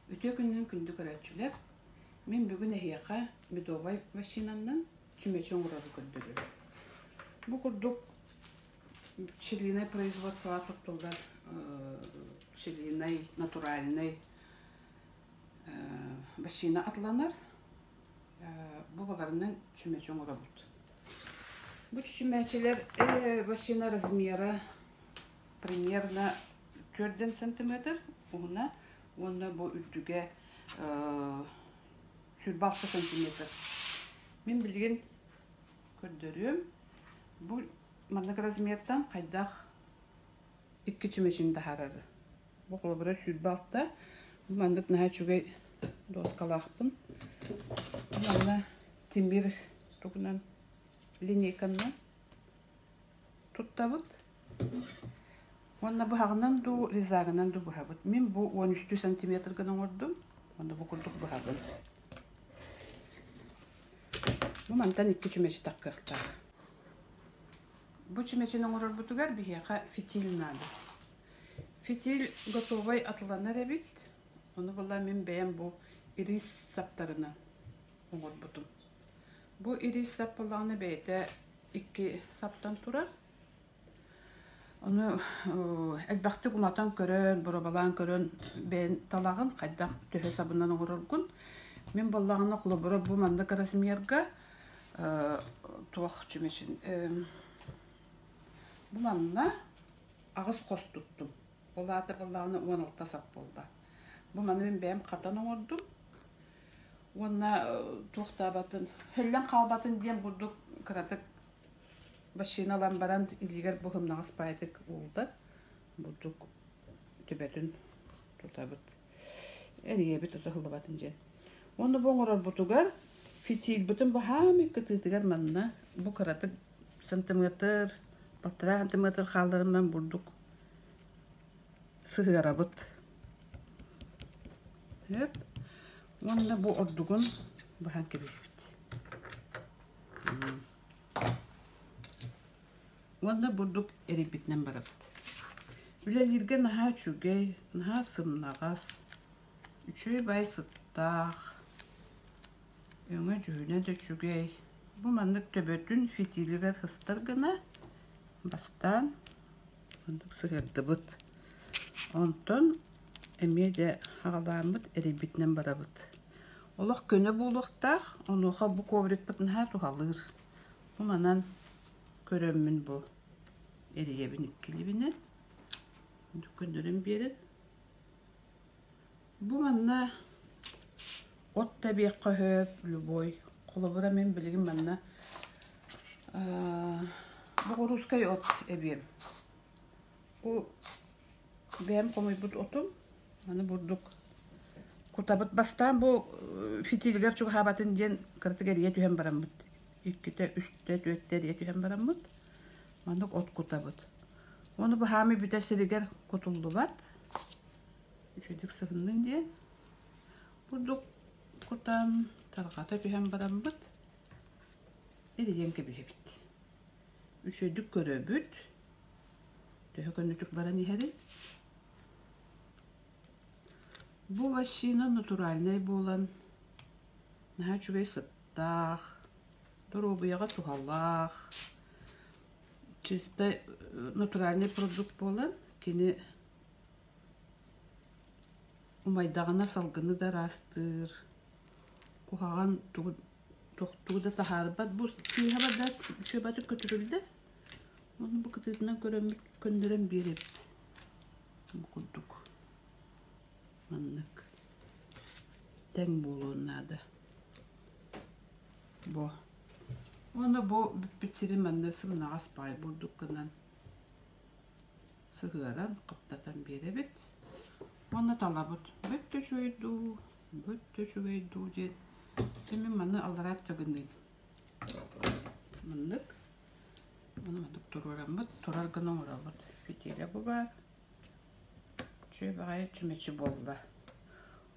Үтүө күнүнэн күндү көрөөччүлэр! Мин бүгүн эһиэхэ медовай вощинаннан чүмэчи оҥорору көрдөрүөм. Бу курдук пчелиное производствоҕа туттуллар пчелиный натуральный вощина атланар. Бу баларынан чүмэчи оҥоробут. Бу чүмэчилэр вощина размера примерно 4 сантиметр уһуна уонна бу үрдүгэ 26 сантиметр. Мин билигин көрдөрүөм. Бу маннык размертан хайдах икки чүмэчини таһаарары. Бу холобура 26. Бу маннык наһаа үчүгэй доскалаахпын. Манна тимир тугунан линейканан туттабыт. Уонна быһаҕынан дуу, резагынан дуу быһабыт. Мин бу 13 сантиметр гына оҥордум. Уонна бу курдук быһабын. Бу мантан икки чүмэчи таххыахтаах. Бу чүмэчини оҥорорбутугар биһиэхэ фитиль наада. Фитиль готовай атыланар эбит. Ону була мин бэйэм бу ирис саптарынан оҥорбутум. Бу ирис сап буоллаҕына бэйэтэ икки саптан турар. Ону элбэхтик уматан көрөн, боруобалаан көрөн бэйэн талаҕын хайдах төһө сабынан оҥороргун. Мин буоллаҕына холобура бу маннык размерга туох чүмэчин бу манна аҕыс хос туттум. Ол аата буоллаҕына 16 сап буолла. Бу маны мин бэйэм хатан оҥордум. Уонна туохтаабатын, хөллөн хаалбатын диэн бурдук кыратык Башина ылан баран илиигэр бу һымнаҕас баайдык ууллар, бурдук төбөтүн тутабыт. Эрийэбит тутуһуллубатын диэн. Уонна бу оҥорорбутугар фитильбытын баһаамай кытыытыгар манна бу кыратык сантиметр, балтараа сантиметр хаалларынан бурдук сыһыарабыт. Өп. Уонна бу ордугун быһан кэбиһэбит. Уонна бурдук эрийбитинэн барабыт. Үлэлииргэ наһаа үчүгэй, наһаа сымнаҕас, үчүгэй баай сыттаах, өҥө-дьүһүнэ да үчүгэй. Бу маннык төбөтүн фитилигэр сыстар гына бастаан маннык сыһыардыбыт. Онтон эмиэ дьэ аҕалааммыт эрийбитинэн барабыт. Олох көнө буолуохтаах, онуоха бу коврикпыт наһаа туһалыыр. Бу манан көрөммүн бу эрийэбин иккилибинэн көннөрөн биэрэн. Бу манна от да эбиэххэ сөп, любой. Холобура мин билигин манна боҕуруускай от эбиэм. Бу бэйэм хомуйбут отум, аны бурдук кутабыт. Бастаан бу фитилигэр чугаһаабатын диэн кыратык эрийэ түһэн бараммыт. Иккитэ, үстэ, түөртэ эрийэ түһэн бараммыт. Маннык от кутабыт. Ону баһаамай бүтэр сиригэр кутуллубат. Үчүгдүк сыһыннын диэн. Бурдук кутан тарҕата түһэн бараммыт. Эрийэн кэбиһэбит. Үчүгэйдик көрөбүт. Төһө көннөтүк баран иһэрин. Бу вощина натуральнай буолан наһаа үчүгэй сыттаах, доруобуйаҕа туһалаах, чисто натуральный продукт буолан кини умайдаҕына салгыны да ыраастыыр, куһаҕан тугу Тохтуу да таһаарбат бу сыыһа барда үчүгэйдик көтүрүллэр. Ону бу кытыытынан көрөммүт көннөрөн биэрэбит. Бу курдук. Маннык. Тэҥ буолуон наада. Бу. Уонна бу бүппүт сири манна сымнаҕас баай бурдук гынан сыһыаран, хаптатан биэрэбит. Уонна талабыт. Бөттө үчүгэй дуу, Бөттө үчүгэй дуу диэн. Дьэ мин маны аллараа гыныым. Маннык. Ону маннык туруораммыт, турар гына оҥоробут. Фитиля бу баар. Үчүгэй баҕайы чүмэчи буолла.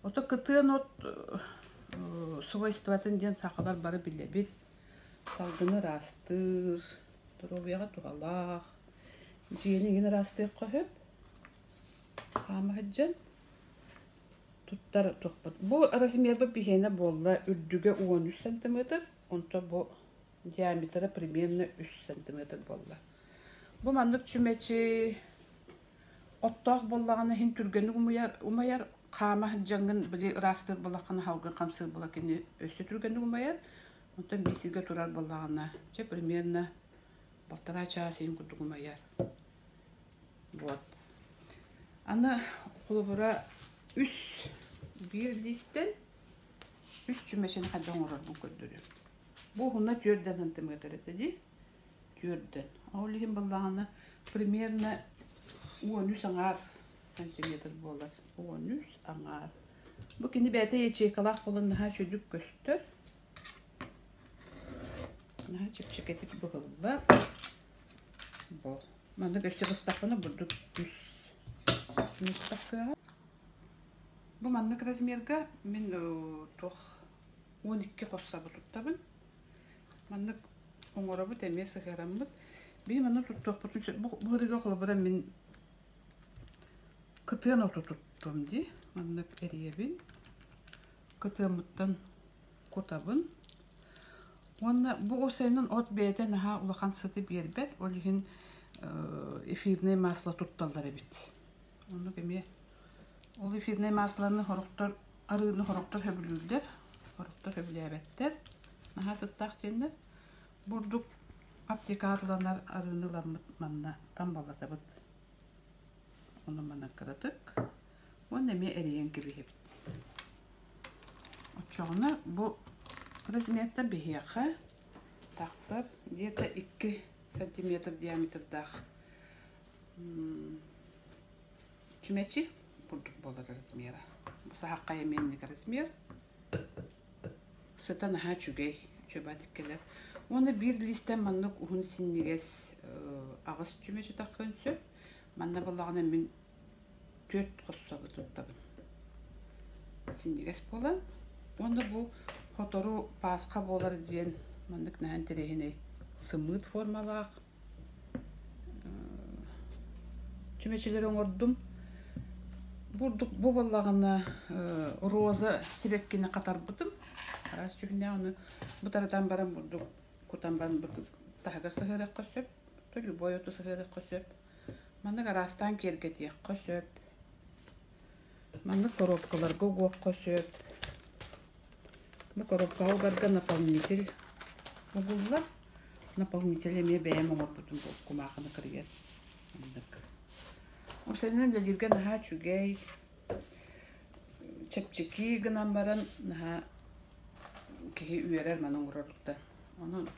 Ото кытыан от свойствотын диэн сахалар бары билэбит. Салгыны ыраастыыр, доруобуйаҕа туһалаах. Дьиэни игин ыраастыахха сөп. Хаама сылдьан. Туттар туохпут. Бу размербыт биһиэнэ буолла үрдүгэ 13 сантиметр, онто бу диаметра примерно 3 сантиметр буолла. Бу маннык чүмэчи оттоох буоллаҕына иһин түргэнник умайар, умайар хаама сылдьаҥҥын били ыраастыыр буоллаххына салгын хамсыыр буола кини өссө түргэнник умайар. Онтон биир сиргэ турар буоллаҕына, чэ примерно балтараа чаас иһин курдук умайар. Вот. Аны холобура үс биир лиистэн үс чүмэчини хайдах оҥорорбун көрдөрүөм. Бу уһуна түөрдэн сантиметр этэ дии. Түөрдэн. Ол иһин буоллаҕына примерно 13 аҥаар сантиметр буолар. 13 аҥаар. Бу кини бэйэтэ ячейкалаах буолан наһаа үчүгүйдүк көстөр. Наһаа чэпчэкитик быһыллар. Бу. Маннык өссө быстахпына бурдук үс чүмэчи Бу маннык размерга мин туох 12 хос сабы туттабын. Маннык оҥоробут эмиэ сыһыараммыт. Биһи манна туттуохпутун сөп. Бу быһыыга холобура мин кытыан оту туттум дии. Маннык эрийэбин. Кытыаммыттан кутабын. Уонна бу уопсайынан от бэйэтэ наһаа улахан сыты биэрбэт, ол иһин эфирнэй масло тутталлар эбит. Оннук эмиэ ол эфирнэй маслоны сорохтор арыыны сорохтор сөбүлүүллэр, сорохтор сөбүлээбэттэр. Наһаа сыттаах диэннэр. Бурдук аптекаланар арыыны ыламмыт манна таммалатабыт. Ону манна кыратык уонна эмиэ эрийэн кэбиһэбит. Оччоҕуна бу размерта биһиэхэ тахсар где-то 2 сантиметр диаметрдаах чүмэчи курдук буолар размера. Бу саһаххай эмиэнник размер. Сыта наһаа үчүгэй, үчүгэйдик кэлэр. Уонна биир лиистэн маннык уһун синньигэс аҕыс чүмэчи таххыан сөп. Манна буоллаҕына мин түөрт хос сабы туттабын. Синньигэс буолан. Уонна бу сотору Пасха буолар диэн маннык наһаа интэриэһинэй сымыыт формалаах чүмэчилэри оҥордум. Бурдук бу буоллаҕына роза сибэккини хатарбытым. Араас дьүһүннээх ону бытарытан баран бурдук кутан баран бурдук таһыгар сыһыарыахха сөп. Любой оту сыһыарыахха сөп. Маннык араастаан киэргэтиэххэ сөп. Маннык коробкаларга угуохха сөп. Бу коробкаҕа угарга наполнитель угуллар. Наполнитель эмиэ бэйэм оҥорбутум бу кумаахыны кырыйан. Маннык. Уопсайынан үлэлииргэ наһаа үчүгэй, чэпчэки гынан баран наһаа киһи үөрэр маны оҥороруттан. Онон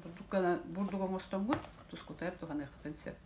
бурдук, бурдук оҥостоҥҥут тускутугар туһаныаххытын сөп.